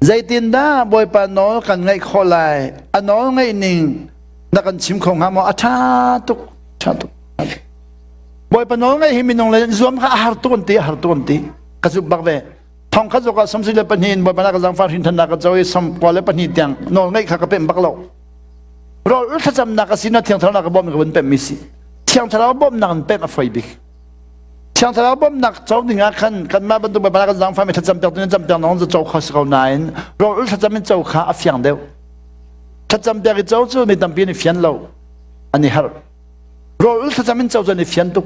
Zeitindah Bawipa nawl kan ngaih khawh lai? A nawl ngaih ning na kan chim kho hnga maw? A ṭha tuk, ṭha tuk. Bawipa nawl ngaih hi minung le zuam kha a har tuk an ti, a har tuk an ti. Ka zumh bak ve. Thong khat zok ah samsi le pahnih in Bawipa na ka zangfah hrin thannak ka co i sam kua le pahnih tiang nawl ngaih kha ka pemh bak lo. Rawl ul thlacamnak a si na thiang thlarau na ka bawm ka vun pemh mi si. Thiang thlarau bawmhnak in pemh a foi bik. Thiang Thlarau bawmhnak co ding ah khan kanmah bantuk Bawipa kan zaangfah mi thlacam piak tu cam piak nong co kho si ko nain rawl ul thlacam in co kha a fiang deuh. Thlacam piak i co cu mi tampi an i fian lo. An i harh. Rawl ul thlacam in co cu an i fian tuk.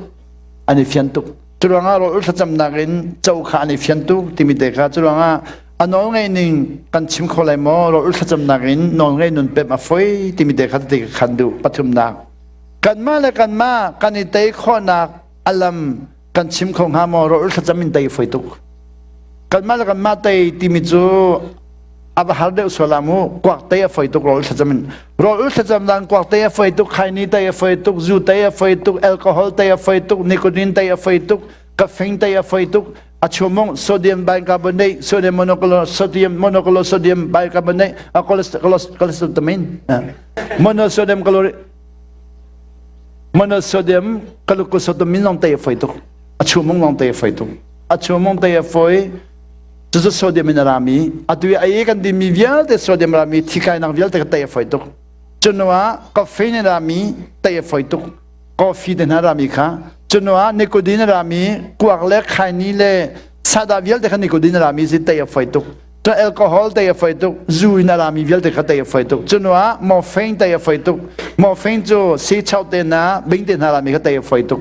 An i fian tuk. Cu ruangah rawl ul thlacamnak in co kha an i fian tuk timi te kha cu ruangah a nawl ngeih ning kan chim kho lai maw rawl ul thlacamnak in nawl ngeih nun pem a foi timi te kha te khan duh pathumnak kanmah le kanmah kan i tei khawhnak a lam kan chim kho hnga maw rawl thlacam in tei foi tuk kanmah le kanmah tei timi cu a va har deuh sual mu kuak tei a foi tuk rawl thlacam in rawl thlacam dan kuak tei a foi tuk khaini tei a foi tuk zu tei a foi tuk alcohol tei a foi tuk nicotine tei a foi tuk caffeine tei a foi tuk a chumung sodium bicarbonate sodium monochloride sodium monochloride sodium bicarbonate a cholesterol monosodium chloride monosodium glucosotomin lawng te a foi tuk a chumung lawng te a foi tuk a chumung te a foi cucu sodium in a rami atu i a kan dimi vialte sodium rami thikainak vialte ka tei a foi tuk cunuah caffeine rami tei a foi tuk coffee te hna rami kha cunuah nicotine rami kuak le khaini le sada vialte kha nicotine rami si tei a foi tuk Cun alcohol tei a foi tuk, zu in a rami vialte kha tei a foi tuk. Cun ah morphine tei a foi tuk. Morphine cu si chau te hna, bing te hna rami kha tei a foi tuk.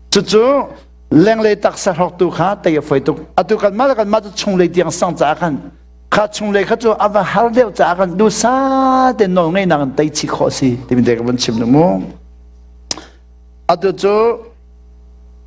Cucu lenglei taksa hrawktu kha tei a foi tuk. Atu kanmah le kanmah cu chunglei tiang sang caah khan kha chunglei kha cu a va har deuh caah khan dusa te nawl ngeihnak in tei chih khawh si timi te ka vun chim nu mu. Atu cu.